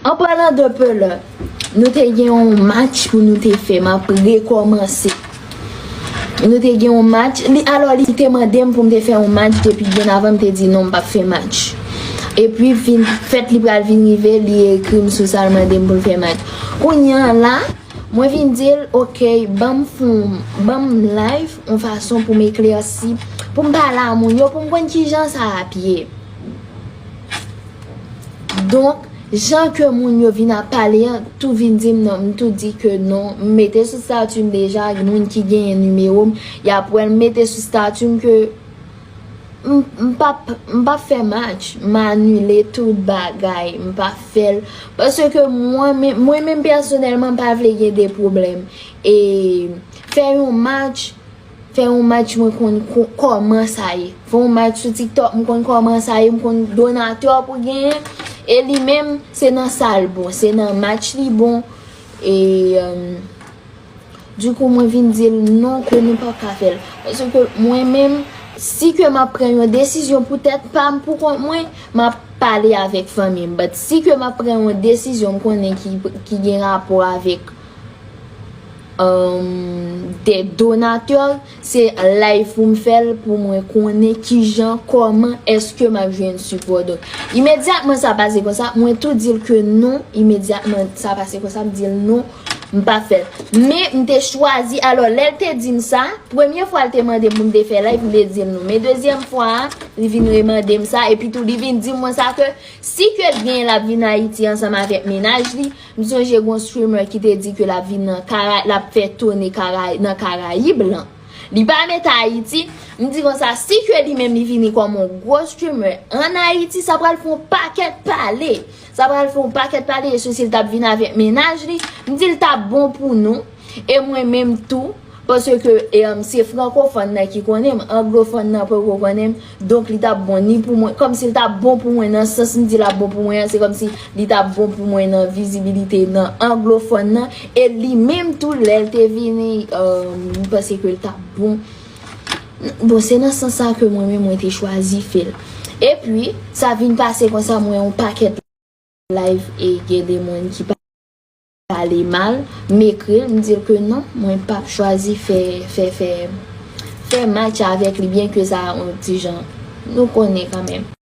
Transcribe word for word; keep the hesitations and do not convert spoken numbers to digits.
An palan de Pelè, nou te gen yon match pou nou te fè, m ap rekòmanse. Nou te gen yon match, li, alò li te mande m pou m te fè yon match depi byen avan, m te di non, m p ap fè match. Epi vin, fèt li pral vin rive, li ekri m sou sa, l mande m pou l fè match. Kounye a la, mwen vin di l, ok, ban m fon, ban m live yon fason pou m eklèsi, pou m pale a moun yo, pou m konn kijan sa ap ye. Donk, jan ke moun yo vin ap pale an, tou vin di m non, m tou di ke non, m mete sou stati m deja, moun ki genyen nimewo m, y ap wè l, m mete sou stati m ke m, m p ap, m p ap fè match, m anile tout bagay, m p ap fè l. Paske mwen menm, mwen menm pèsonèlman, m pa vle gen de pwoblèm. E fè yon match, fè yon match, mwen konn ko-, kòman sa ye. Fè yon match sou TikTok, m konn kòman sa ye, m konn donatè pou genyen. E li menm, se nan sa l bon, se nan match li bon. E, euh, dikou, mwen vin di l non, ke nou p ap ka fè l. Paske mwen menm, si ke m ap pran yon desizyon pou tèt pa m, pou kont mwen, m ap pale avèk fanmi m. But si ke m ap pran yon desizyon, m konnen ki, ki gen rapò avèk, um, de donatè, se live pou m fè l, pou mwen konnen kijan, kòman, èske m ap jwenn sipò. Donk, imedyatman sa pase konsa, mwen tou di l ke non, imedyatman sa pase konsa, m di l non, m p ap fè l. Men, m te chwazi, alò, lè l te di m sa, premye fwa l te mande m pou m te fè live, m te di l non. Men dezyèm fwa a, li vin remande m sa, epi tou, li vin di mwen sa ke si ke l genyen l ap vin Ayiti ansanm avèk mennaj li, m sonje gon streamer ki te di ke l ap vin nan Kara-, l ap fè toune Kara-, nan Karayib lan. Li pa met Ayiti, m di konsa, si ke li menm li vini kòm yon gwo streamer ann Ayiti, sa pral fè yon pakèt pale. Sa pral fè yon pakèt pale, e si l t ap vin avèk mennaj li, m di l t ap bon pou nou. E mwen menm tou, paske, e, um, se frankofòn nan ki konnen m, anglofòn nan poko konnen m, donk li t ap bon ni pou mwen, kòmsi l t ap bon pou mwen nan sans m di l ap bon pou mwen an, se kòmsi li t ap bon pou mwen nan vizibilite nan anglofòn nan, e li menm tou lè l te vini, um, m panse ke l t ap bon. Bon, se nan sans sa ke mwen menm mwen te chwazi fè l. Epi, sa vin pase konsa, mwen yon pakèt live e gen de moun ki pa pale mal, m ekri l, m di l ke non, mwen p ap chwazi fè, fè, fè, fè match avèk li, byen ke sa yon ti jan, nou konnen kanmenm.